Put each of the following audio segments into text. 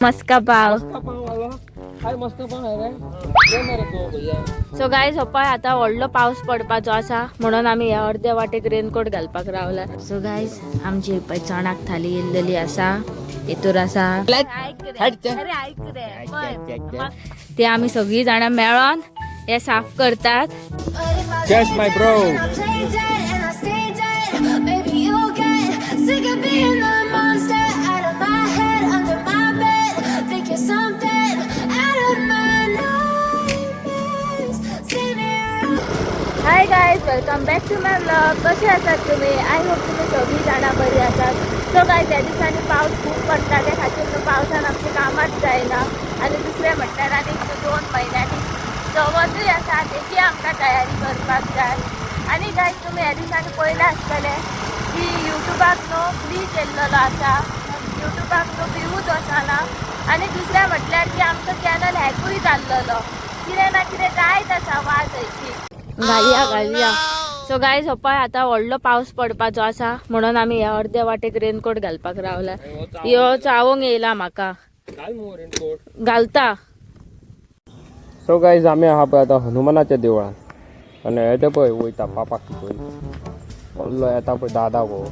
मस्का पाव. काय मस्त पाव आहे रे. ये मरे तो भैया. सो गायज, हो पळय आतां व्हडलो पावस पडपाचो आसा म्हणून आमी ह्या अर्द्या वाटेक रेनकोट घालपाक रावला. सो गायज, आमची पळय चणाक थाली येयल्लेली आसा. हेतूर आसा, अरे ऐक रे, पळय. ते आमी सगळीं जाणां मेळोन हे साफ करतात. Cheers, my bro. I play dead and I stay dead. Maybe you'll get sick of being the monster out of my head, under my bed. Think you're something out of my nightmares. Sitting here. Hi guys, welcome back to my vlog. कसे आसात तुम्ही? I hope तुम्ही सगळी जाणां बरी आसात. So guys, ह्या दिसांनी पावस खूब पडटा, त्या खातीर न्हू पावसान आमचें कामाच जायना. आनी दुसरें म्हटल्यार आनी 2 म्हयन्यांनी चवथूय आसा, तेजी आमकां तयारी करपाक जाय. आनी गायज, तुमी ह्या दिसांनी पळयलां आसतलें की युट्यूबाक न्हू ब्लीच येयल्लेलो आसा, युट्यूबाक न्हू व्यूज वचना. आनी दुसरें म्हटल्यार की आमचो चॅनल हॅकूय जाल्लेलो. कितें ना कितें जायत आसा. वाज हयशी घालया घालया. सो गायज, हो पळय आतां व्हडलो पावस पडपाचो आसा म्हणून आमी ह्या अर्द्या वाटेक रेनकोट घालपाक रावला. यो चावोंक येयला म्हाका. घाल मग रेनकोट. घालता. सो गायज, आमी आहा पळय आतां हनुमानाच्या देवळान आनी येता पळय वयता पापाक पळय व्हडलो येता पळय दादा गो.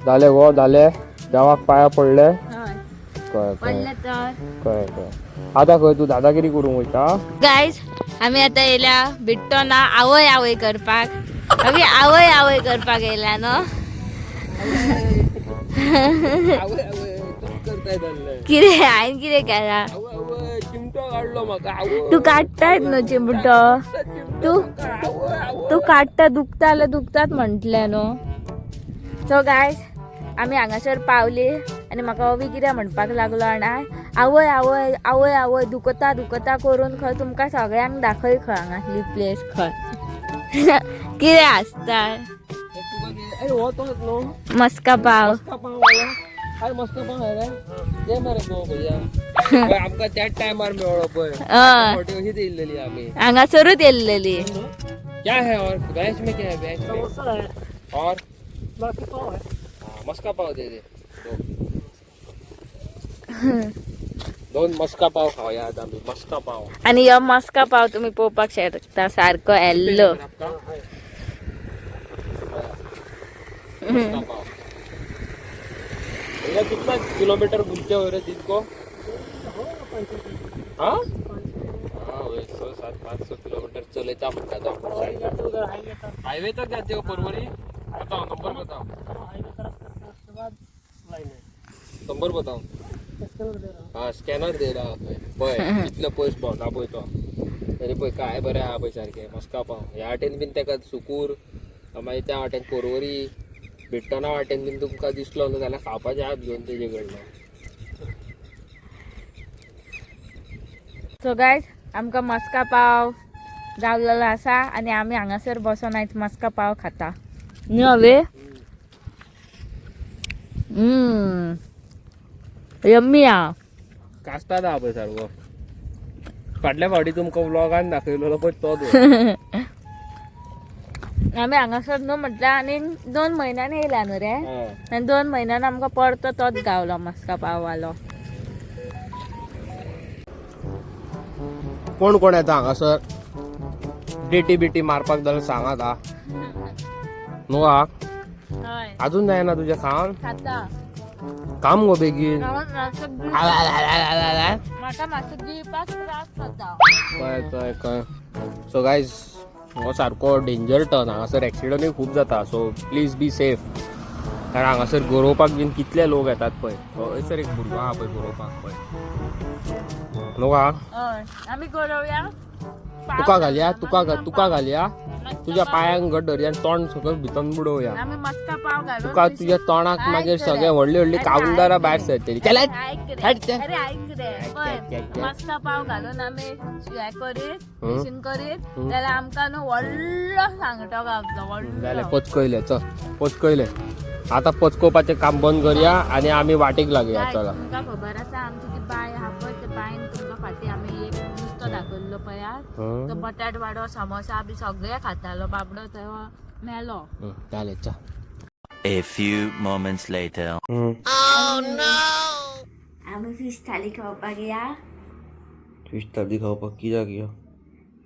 जाले गो, जाले, देवाक पाया पडले. कळ्ळें. पडले कळ्ळें. तर. कळ्ळें कळ्ळें. आतां खंय तूं दादागिरी करूंक वयता? गायज, आमी आतां येयल्या बिट्टोना आवय आवय करपाक. आमी आवय आवय करपाक येयल्या न्हू. करताय. कितें हांवें कितें केलां? चिमटो काडलो म्हाका. तूं काडटायत न्हू चिमटो. तूं तूं काडटा, दुखता जाल्यार दुखतात म्हटलें न्हू. सो गायज, आमी हांगासर पावली आनी म्हाका अवी कितें म्हणपाक लागलो जाणा? आवय आवय आवय आवय, दुखता दुखता करून खंय तुमकां सगळ्यांक दाखय खंय हांगासली प्लेस खंय. कितें आसता? हो तोच न्हू. मस्का पाव. मस्का पाव वाला. काय मस्का पाव आहे रे. ये मरे गो भैया. पळय, आमकां त्याच टायमार मेळ्ळो पळय. फावटी अशीच येयल्लेली आमी. हांगासरूच येयल्लेली. क्या है और वेज में? क्या है वेज में और? हाँ, मस्का पाव दे दे दो. दोन मस्का पाव खावया आता आमी, मस्का पाव. आनी हो मस्का पाव तुमी पळोवपाक शकता, सारको येल्लो. आपका मस्का पाव. भैया, कितना किलोमीटर घूमते हो रे दिन को? हाँ हाँ, वही सौ सात 500 किलोमीटर चलता म्हणटा तो. हाईवे तक जाते हो परवरी? बताओ, नंबर बताओ, नंबर बताओ. हा, स्कॅनर दे रहा पळय. पळय कितलो पयस भोंवता पळय तो. तरी पळय काय बरें आहा पळय सारकें. मस्का पाव ह्या वाटेन बीन तेका सुकूर, मागीर त्या वाटेन परवरी, बिट्टोना वाटेन बीन तुमकां दिसलो न्हू जाल्यार खावपाचें हात घेवन तेजे कडलो. सो गायज, आमकां मस्का पाव गावलेलो आसा आनी आमी हांगासर बसोन आयज मस्का पाव खाता न्हू हवे. यम्मी आ. कास्ताद आहा पळय सारको. फाटल्या फावटी तुमकां व्लॉगान दाखयलेलो पळय तो. आमी हांगासर न्हू म्हटल्यार आनी 2 म्हयन्यान येयल्या न्हू रे. आनी 2 म्हयन्यान आमकां परतो तोच गावलो मस्का पाववालो. कोण कोण येता हांगासर डेटी बिटी मारपाक जाल्यार सांगात. हा न्हू हा. हय. अजून जायना तुजें खावन? खाता. काम गो बेगीन. म्हाका मातसो गिळपाक त्रास जाता. कळ्ळें कळ्ळें कळ्ळें. सो गायज, हो सारको डेंजर टर्न. हांगासर एक्सिडंटूय खूब जाता, सो प्लीज बी सेफ, कारण हांगासर गरोवपाक बीन कितले लोक येतात पळय. हयसर एक भुरगो आहा पळय गरोवपाक पळय. न्हू हा. हय, आमी गरोवया. तुका घालया, तुका तुका घालया. तुज्या पायांक घट धरया आनी तोंड सकयल भितर बुडोवया. आमी मस्का पाव घालून तुका तुज्या तोंडाक मागीर सगळे व्हडली व्हडली कावंदरां भायर सरतली. चल. ऐक रे. हट ते. अरे ऐक रे, पळय, मस्का पाव घालून आमी हें करीत, फिशींग करीत जाल्यार आमकां न्हू व्हडलो सांगटो गावतलो. जालें. व्हडलो. पचकयलें, चल पचकयलें. आतां पचकोवपाचें काम बंद करया आनी आमी वाटेक लागया. गायज, चला. तुमकां खबर आसा, आमची ती बांय आहा पळय, त्या बांयन तुमकां फाटीं आमी एक नुस्तो दाखयल्लो पळयात. तो बटाट वाडो, समोसा बी सगळे खातालो बाबडो, तो मेलो. जालें, चल. A few moments later. आमी फिश थाली खावपाक या. फिश थाली खावपाक कित्याक यो?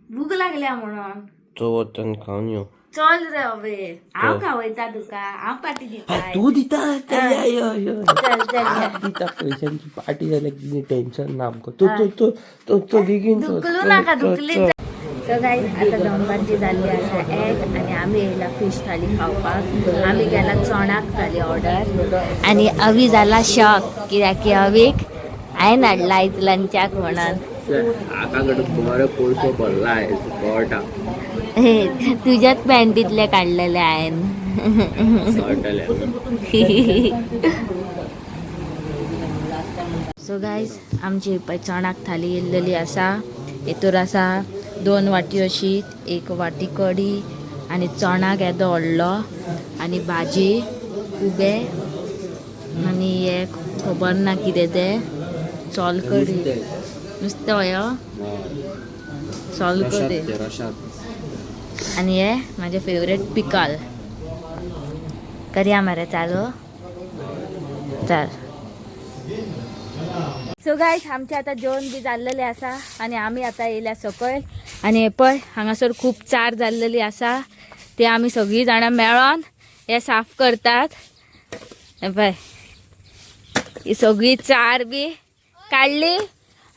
भूक लागल्या म्हणून. चवथ आनी खावन यो. चल रे अबे, हांव खावयता तुका, हांव पाटी दिता. तूं दिता? चल यो यो. चल चल या. दिता पयशांची पार्टी जाल्यार कितें टेन्शन ना आमकां. तूं तूं तूं तूं तूं बेगीन चल. धुकलू नाका, धुकली. सो गायज, आतां दनपारची जाल्ली आसा 1 आनी आमी येयला फिश थाली खावपाक. आमी गेला चणाक थाली ऑर्डर आनी अवी जाला शॉक, कित्याक की अवीक हांवें हाडला आयज लंचाक म्हणून. आका कडे बरो पयसो भरला कळटा. हे तुज्याच पॅन्टीतले काडलेले हांवें. कळटलें. सो गायज, आमची पळय चणाक थाली येयल्लेली आसा. हेतूर आसा 2 वाटयो शीत, 1 वाटी कडी आनी चणाक येदो व्हडलो आनी भाजी उबे आनी हे खबर ना कितें तें, सोलकडी नुस्तें हय, सोलकडी आनी हे म्हाजें फेवरेट पिकाल. करया मरे चालू, चल. सो गायज, आमचें आतां जेवण बी जाल्लेलें आसा आनी आमी आतां येयल्या सकयल. आनी हे पळय हांगासर खूब चार जाल्लेली आसा, ते आमी सगळीं जाणां मेळोन हे साफ करतात. हे पळय ही सगळी चार बी काडली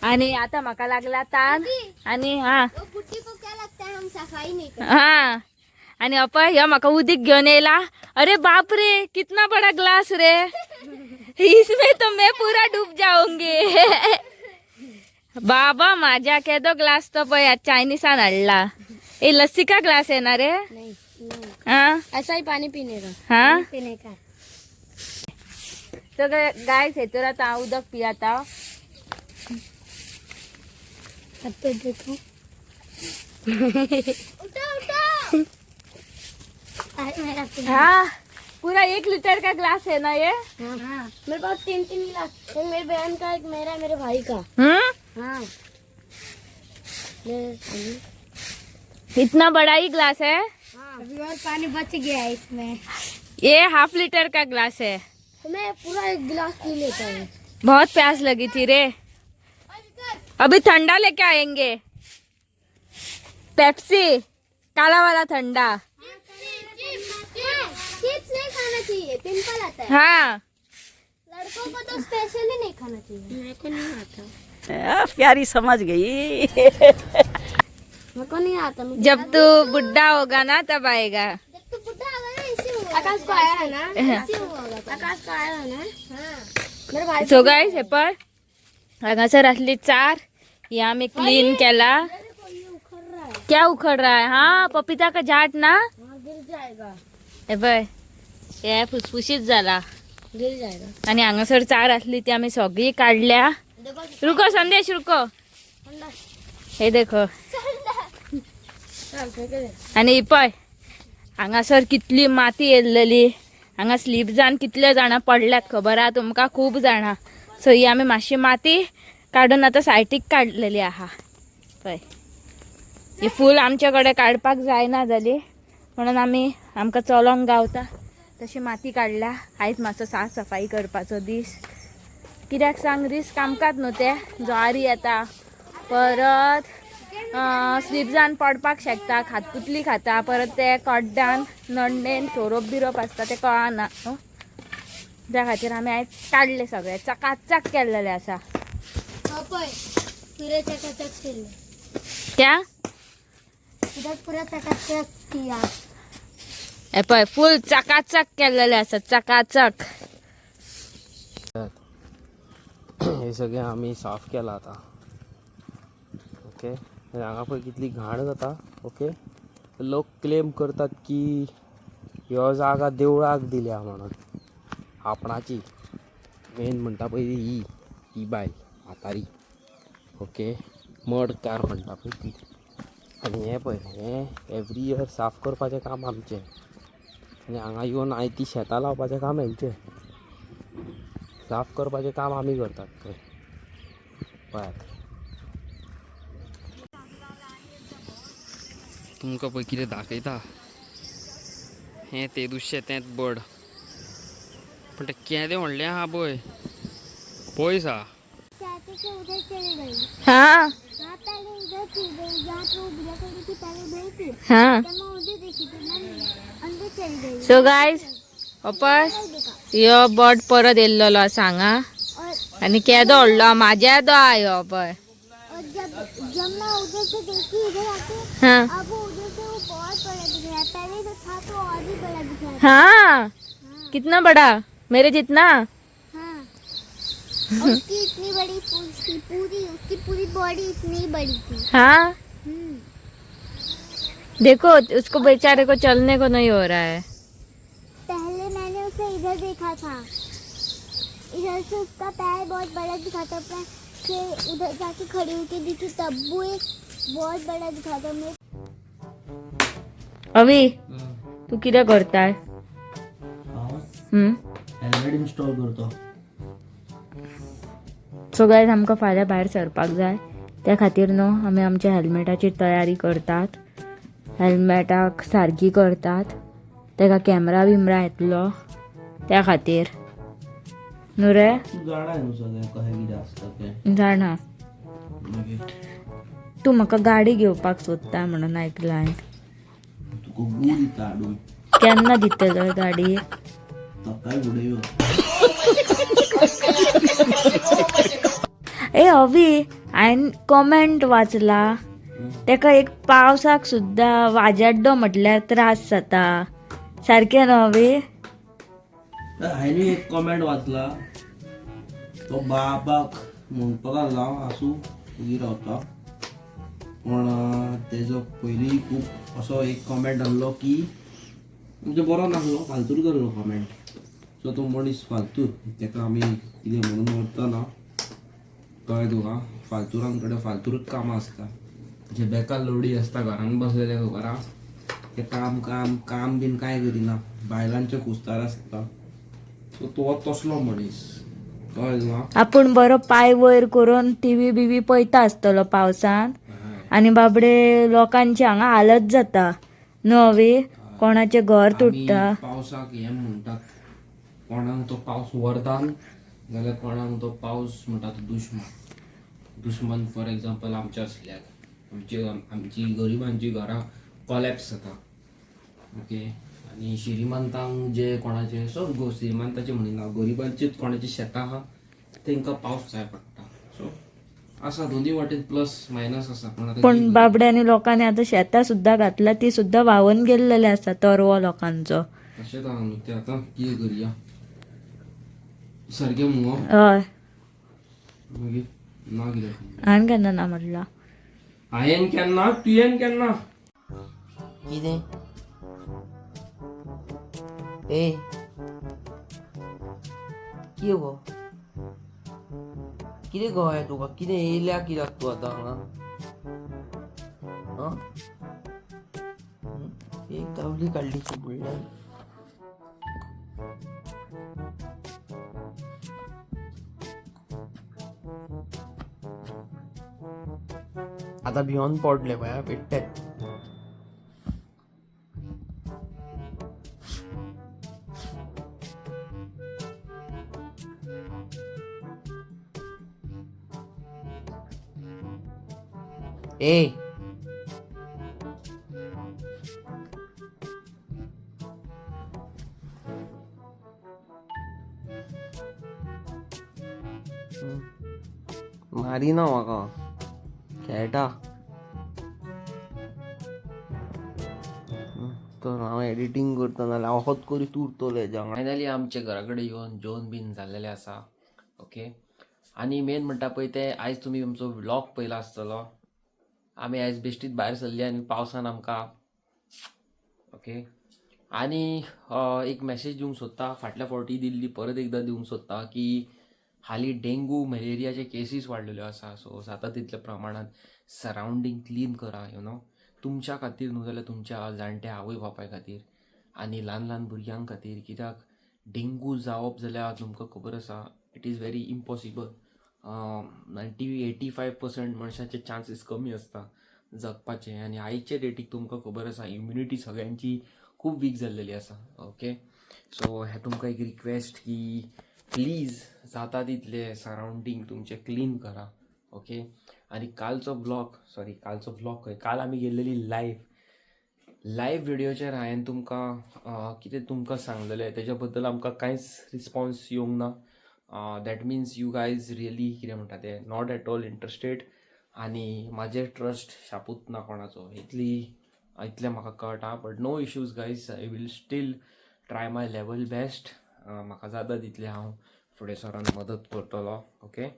आनी आतां म्हाका लागला तान आनी हा. वो बुड्ढी को क्या लगता है, हम सफाई नहीं करते? हा, आणि अपा ह्यो म्हाका उदीक घेवन येयला. अरे बाप रे, कितना बडा ग्लास रे, इसमें तो मैं पूरा डूब जाऊंगी. बाबा माझ्या, केदो ग्लास तो पळय, चायनीसान हाडला. ए लस्सी का ग्लास आहे ना रे? नहीं नहीं. हा. ऐसा ही पानी पीने का. हा. पीने का. सो गायस, हेतूर आतां हांव उदक पियाता. अब तो देखो, उठो उठो. अरे मेरा हा, पूरा 1 लीटर का ग्लास है ना ये? हाँ, मेरे पास 3-3 गिलास, एक मेरी बहन का, एक मेरा, मेरे भाई का. हम्म. हाँ. इतना बड़ा ही ग्लास है. हाँ, अभी और पानी बच गया है इसमें. ये हाफ लीटर का ग्लास है. मैं पूरा 1 गिलास पी लेता हूँ. बहुत प्यास लगी थी रे. अभी ठंडा लेके आएंगे, पेप्सी काला वाला ठंडा. चिप्स नहीं खाना चाहिए, पिंपल आता है. हाँ. लड़कों को तो स्पेशली नहीं खाना चाहिए. मेरे को नहीं आता. प्यारी समझ गई. मेरे को नहीं आता. जब तू बुढ़ा होगा ना तब आएगा. जब तू बुढ़ा होगा ना ऐसे होगा. आकाश को आया है ना ऐसे होगा. आकाश को आया है ना. हाँ, मेरे भाई. सो गायस, हे पळय हांगासर आसली चार, ही आमी क्लीन केला. देखो ये उखड़ रहा है. क्या उखड़ रहा है? हाँ, पपीता का झाड ना. हाँ, गिर जाएगा. हे पळय हे फुसफुशीत जाला. गिर जाएगा. आनी हांगासर चार आसली ती आमी सगळी काडल्या. देखो. रुको संदेश, रुको. ठंडा. हे देखो. चल फेंक दे. आनी पळय हांगासर कितली माती येयल्लेली. हांगा स्लीप जावन कितले जाणां पडल्यात खबर आहा तुमकां, खूब जाणां. सो ही आमी मातशी माती काडून आतां सायटीक काडलेली आहा. पळय ही फूल आमचे कडेन काडपाक जायना जाली म्हणून आमी आमकां चलोंक गावता तशी माती काडल्या. आयज मातसो साफ सफाई करपाचो दीस, कित्याक सांग, रिस्क आमकांच न्हू तें, ज्वारी येता परत स्लीप जावन पडपाक शकता, खातकुतली खाता परत ते कड्डान नडणेन सोरोप बिरोप आसता ते कळना न्हू. त्या खातीर आमी आयज काडले सगळे, चकाचक केल्लेले आसा. पूरे चकाचक केले. त्या इधर पूरा चकाचक किया. हे पळय फूल चकाचक केल्लेले आसा, चकाचक. हे सगळें आमी साफ केलां आतां. ओके, हांगा पळय कितली घाण जाता. ओके, लोक क्लेम करतात की ह्यो जागा देवळाक दिल्या म्हणून आपणाची. मेन म्हणटा पळय ही ही बायल म्हातारी, ओके, मडकार म्हणटा पळय ती. आनी हें पळय हें एवरी इयर साफ करपाचें काम आमचें आनी हांगा येवन आयती शेतां लावपाचें काम हेंचें. साफ करपाचें काम आमी करतात थंय पळयात. तुमकां पळय कितें दाखयता, हें तें दुसरें तेंच बर्ड, पूण तें केदें व्हडलें आहा पळय, पयस आहा. रास्ते से उधर चली गई। हाँ। वहाँ पहले इधर थी, गई जहाँ पे वो बिया करी थी, पहले उधर ही थी। हाँ। तब मैं उधर देखी थी, मैं अंदर चली गई। सो गायज, अपास नहीं देखा। यो बोट परत येयल्लो आसा हांगा और आनी केदो व्हडलो म्हाज्या येदो आहा ह्यो पळय। और जब जब मैं उधर से देखी इधर आके, हाँ। अब वो उधर से वो बहुत बड़ा दिख रहा है। पहले तो था तो और भी बड़ा दिख रहा था। हाँ, कितना बड़ा? मेरे जितना? हाँ, और उसकी इतनी बड़ी पूंछ थी, पूरी उसकी पूरी बॉडी इतनी बड़ी थी। हाँ। हम्म। देखो, उसको बेचारे को चलने को नहीं हो रहा है। पहले मैंने उसे इधर देखा था, इधर से उसका पैर बहुत बड़ा दिखा था। मैं फिर उधर जाके खड़ी होके देखी, तब वो एक बहुत बड़ा दिखा था मेरे। अवी, तू कितें करताय? हेल्मेट इन्स्टॉल करतो। सो गायज, आमकां फाल्यां भायर सरपाक जाय, त्या खातीर न्हू आमी आमच्या हेल्मेटाची तयारी करतात, हेल्मेटाक सारकी करतात, तेका कॅमरा बिमरा येतलो त्या खातीर न्हू रे। तू जाणा न्हू सगळें कशें कितें आसता तें। जाणा। मागीर? तूं म्हाका गाडी घेवपाक सोदता म्हणून आयकलां हांवें। तुका गू दिता हाडून। केन्ना दितलो गाडी? सकाळी फुडें यो। ए अवी, हांवें कॉमेंट वाचला, तेका एक पावसाक सुद्दां वाजाड्डो म्हटल्यार त्रास जाता, सारकें न्हू अवी? तर हांवें एक कॉमेंट वाचला, तो बाबाक म्हणपाक लागला, हांव आसूं, ओगी रावता, पूण तेजो पयलीं खूब असो एक कॉमेंट आहलो की म्हणजे बरो नासलो, फालतूर जाल्लो कॉमेंट। सो तो मनीस फालतूर, तेका आमी कितें म्हणून व्हरतना, कळ्ळें तुका? फालतुरां कडेन फालतूरच कामां आसता, जे बेकार लोडी आसता घरान बसलेले, खबर आहा, ते काम काम काम बीन कांय करिना, बायलांच्या खुस्तार आसता। सो तो तसलो मनीस, कळ्ळें तुका? आपूण बरो पांय वयर करून टीव्ही बिवी पळयता आसतलो पावसान आनी बाबडे लोकांची हांगा हालत जाता न्हू अवी? कोणाचें घर तुट्टा। आमी पावसाक हें म्हणटात, कोणाक तो पावस वरदान जाल्यार कोणाक तो पावस म्हणटा तो दुश्मन। दुश्मन फॉर एग्जाम्पल आमच्या असल्याक, आमची आमची गरिबांची घरां कोलॅप्स जाता, ओके? आनी श्रीमंतांक जे कोणाचे सो श्रीमंताचे म्हणिना, गरिबांचीच कोणाची शेतां आहा तेंकां पावस जाय पडटा। सो आसा, दोनी वाटेन प्लस मायनस आसा, पूण आतां पूण कितें? बाबड्यांनी लोकांनी आतां शेतां सुद्दां घातला, ती सुद्दां व्हांवन गेल्लेली आसा तरवो लोकांचो। तशेंच आहा न्हू तें, आतां कितें करया, सारकें मुगो? हय। मागीर ना कितें? हांवें केन्ना ना म्हटलां? हांवें केन्ना, तुवें केन्ना? कितें? ए, कितें गो, कितें गो हें तुका कितें येयल्या कित्याक तूं आतां हांगा? आं, एक तावली काडली तूं फुडल्यान। आतां भियोन पडलें पळय आं बेठेंच। ए, मारिना म्हाका, खेळटा तर हांव एडिटींग करता, नाल्यार हांव होत करीत उरतलो हेज्या वांगडा। फायनली आमच्या घरा कडेन येवन जेवन बीन जाल्लेलें आसा, ओके? आनी मेन म्हणटा पळय तें, आयज तुमी आमचो व्लॉग पळयला आसतलो। आमी आयज बेश्टीत भायर सरली आनी पावसान आमकां, ओके? आनी एक मॅसेज दिवंक सोदता, फाटल्या फावटी दिल्ली, परत एकदां दिवंक सोदता की हालीं डेंगू मलेरियाचे केसीस वाडलेल्यो आसा। सो जाता तितल्या प्रमाणान सरावंडींग क्लीन करा, you know, तुमच्या खातीर न्हू जाल्यार तुमच्या जाणट्या आवय बापाय खातीर आनी ल्हान ल्हान भुरग्यां खातीर, कित्याक डेंगू जावप जाल्यार तुमकां खबर आसा, it is very impossible. 90-85% मनशाचे चान्सीस कमी आसता जगपाचे। आनी आयचे डेटीक तुमकां खबर आसा, इम्युनिटी सगळ्यांची खूब वीक जाल्लेली आसा, ओके? सो हें तुमकां एक रिक्वेस्ट की प्लीज जाता तितले सरावंडींग तुमचें क्लीन करा, ओके. आनी कालचो ब्लॉग, सॉरी, कालचो ब्लॉग खंय, काल आमी गेल्लेली लायव्ह व्हिडियोचेर हांवें तुमकां कितें तुमकां सांगलेलें तेज्या बद्दल आमकां कांयच रिस्पॉन्स येवंक ना. That means you guys really, कितें म्हणटा तें, not at all interested. आनी म्हाजेर ट्रस्ट शापूत ना कोणाचो, इतली इतलें म्हाका कळटा. But no issues guys, I will still try my level best. म्हाका जाता तितलें हांव फुडें सरोन मदत करतलो, ओके.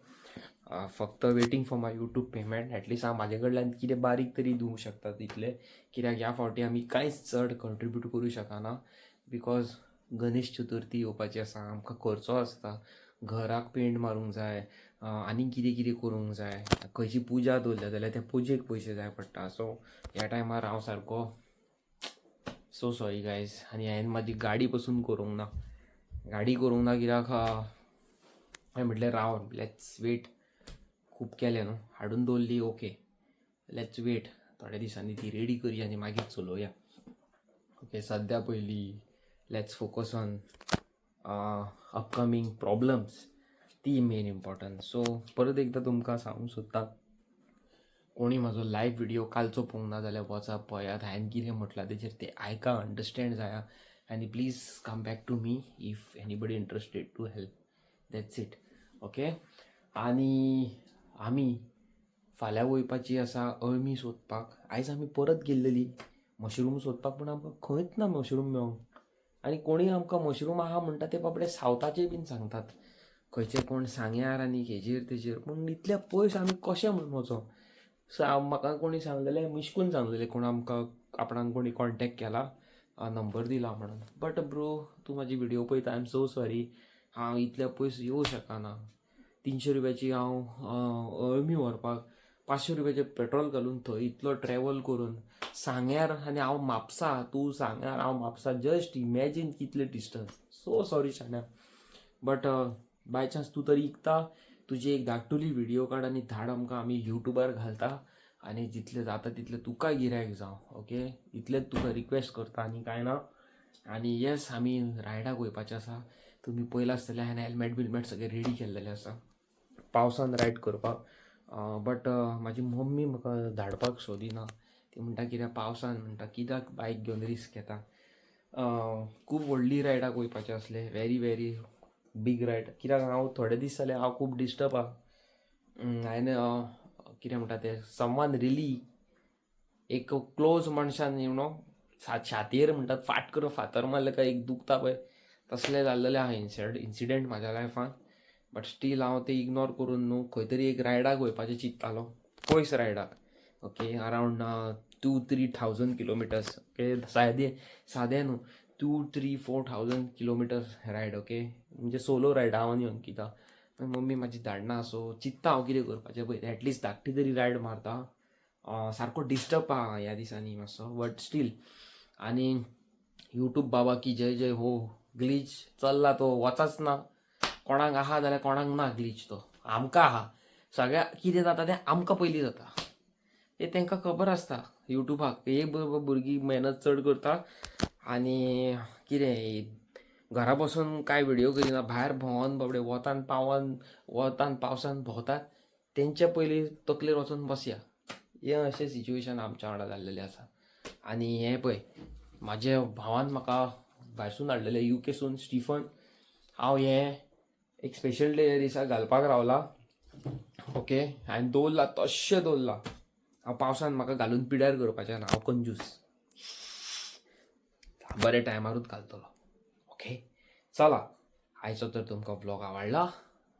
फक्त waiting for my YouTube payment. At least हांव म्हाजे कडल्यान कितें बारीक तरी दिवंक शकता तितलें, कित्याक ह्या फावटी आमी कांयच चड कंट्रिब्यूट करूं शकना, because Ganesh Chaturthi येवपाची आसा, आमकां खर्चो आसता, घराक पेंट मारूंक जाय, आनी कितें कितें करूंक जाय. खंयची पुजा दवरल्या जाल्यार त्या पुजेक पयशे जाय पडटा. सो ह्या टायमार हांव सारको सो सॉरी गायज. आनी हांवें म्हाजी गाडी पसून करूंक ना, गाडी करूंक ना, कित्याक हांवें म्हटलें राव, let's wait. खूब केलें न्हू, हाडून दवरली, ओके, let's wait. थोड्या दिसांनी ती रेडी करया आनी मागीर चलोवया, ओके. सद्या पयलीं let's focus on upcoming problems, ती मेन इम्पॉर्टंट. सो परत एकदां तुमकां सांगूंक सोदता, कोणी म्हाजो लायव्ह व्हिडियो कालचो पळोवंक ना जाल्यार वचा पळयात. हांवें कितें म्हटलां तेजेर तें आयका, अंडरस्टँड जाया आनी please come back to me if anybody interested to help. That's it, okay. आनी आमी फाल्यां वयपाची आसा अळमी सोदपाक. आयज आमी परत गेल्लेली मशरूम सोदपाक, पूण आमकां खंयच ना मशरूम मेळोंक. आनी कोणूय आमकां मशरूम आहा म्हणटा ते बाबडे सावथाचे बीन सांगतात, खंयचे कोण सांग्यार आनी हेजेर तेजेर. पूण इतल्या पयस आमी कशें म्हणून वचों? सो म्हाका कोणी सांगलेलें, मिश्कून सांगलेलें कोण आमकां आपणाक कोणी कॉन्टेक्ट केला, नंबर दिला म्हणून. बट ब्रो, तूं म्हाजी व्हिडियो पळयता, I am so sorry, हांव इतल्या पयस येवं शकना. 300 रुपयाची हांव अळमी व्हरपाक 500 रुपयाचें पेट्रोल घालून थंय इतलो ट्रॅवल करून सांग्यार, आनी हांव म्हापसा, तूं सांग्यार, हांव म्हापसा, जस्ट इमॅजीन कितलें डिस्टन्स. सो सॉरी शाण्या, बट बाय चान्स तूं तरी इकता, तुजी एक धाकटुली व्हिडियो काड आनी धाड आमकां, आमी युट्यूबार घालता आनी जितलें जाता तितलें तुका गिरायक जावं, ओके. इतलेंच तुका रिक्वेस्ट करता, आनी कांय ना. आनी येस, आमी रायडाक वयपाचें आसा. तुमी पयलां आसतलें, हांवें हेल्मेट बिल्मेट सगळें रेडी केल्लेलें आसा पावसान रायड करपाक. बट म्हाजी मम्मी म्हाका धाडपाक सोदिना. ती म्हणटा, कित्याक पावसान, म्हणटा, कित्याक बायक घेवन रिस्क घेता? खूब व्हडली रायडाक वयपाचें आसलें, व्हेरी व्हेरी बीग रायड, कित्याक हांव थोडे दीस जाले हांव खूब डिस्टर्ब आहा. हांवें कितें म्हणटा तें, समवन रियली एक क्लोज मनशान you know छातयेर म्हणटात फाट करून फातर मारले काय एक दुखता पळय, तसलें जाल्लेलें आहा इन्सिडंट म्हाज्या लायफान. बट स्टील हांव तें इग्नोर करून न्हू खंय तरी एक रायडाक वयपाचें चिंत्तालो, पयस रायडाक, okay, around 2-3 thousand kilometers, okay. सादे सादें न्हू, 2-3-4 thousand kilometers ride, okay. म्हणजे सोलो रायड, हांव आनी अंकिता. मम्मी म्हाजी धाडना. सो चिंत्ता हांव कितें करपाचें पळय, एटलिस्ट धाकटी तरी रायड मारता. सारको डिस्टर्ब आहा ह्या दिसांनी मातसो, बट स्टील. आनी यूट्यूब बाबा की जय जय हो. ग्लीच चल्ला तो वचाच ना. कोणाक आहा जाल्यार कोणाक ना ग्लीच तो. आमकां आहा सगळ्या, कितें जाता तें आमकां पयलीं जाता तें तांकां खबर आसता युट्यूबाक. एक भुरगीं मेहनत चड करता आनी कितें घरा बसून कांय व्हिडियो करिना, भायर भोंवन बाबडे वतान पावन वतान पावसान भोंवतात, तेंच्या पयलीं तकलेर वचून बसया. हें अशें सिच्युएशन आमच्या वांगडा जाल्लेलें आसा. आनी हें पळय, म्हाज्या भावान म्हाका भायरसून हाडलेलें, युकेसून, स्टिफन. हांव हें एक स्पेशल डे दिसा घालपाक रावला, ओके. हांवें दवरला, तशें दवरला. हांव पावसान म्हाका घालून पिड्यार करपाचें ना. हांव कंजूस, बऱ्या टायमारूच घालतलो, ओके. चला, आयचो तर तुमकां व्लॉग आवडला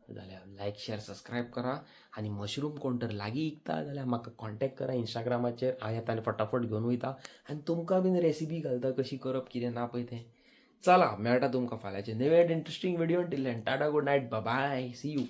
जाल्यार लायक, शेअर, सबस्क्रायब करा. आनी मशरूम कोण तर लागीं इकता जाल्यार म्हाका कॉन्टेक्ट करा इंस्टाग्रामाचेर. हांव येता आनी फटाफट घेवन वयता आनी तुमकां बीन रेसिपी घालता कशी करप कितें ना पळय तें. चला, मेळटा तुमकां फाल्यांचे नवे interesting video. Till, tata, good night, bye, see you.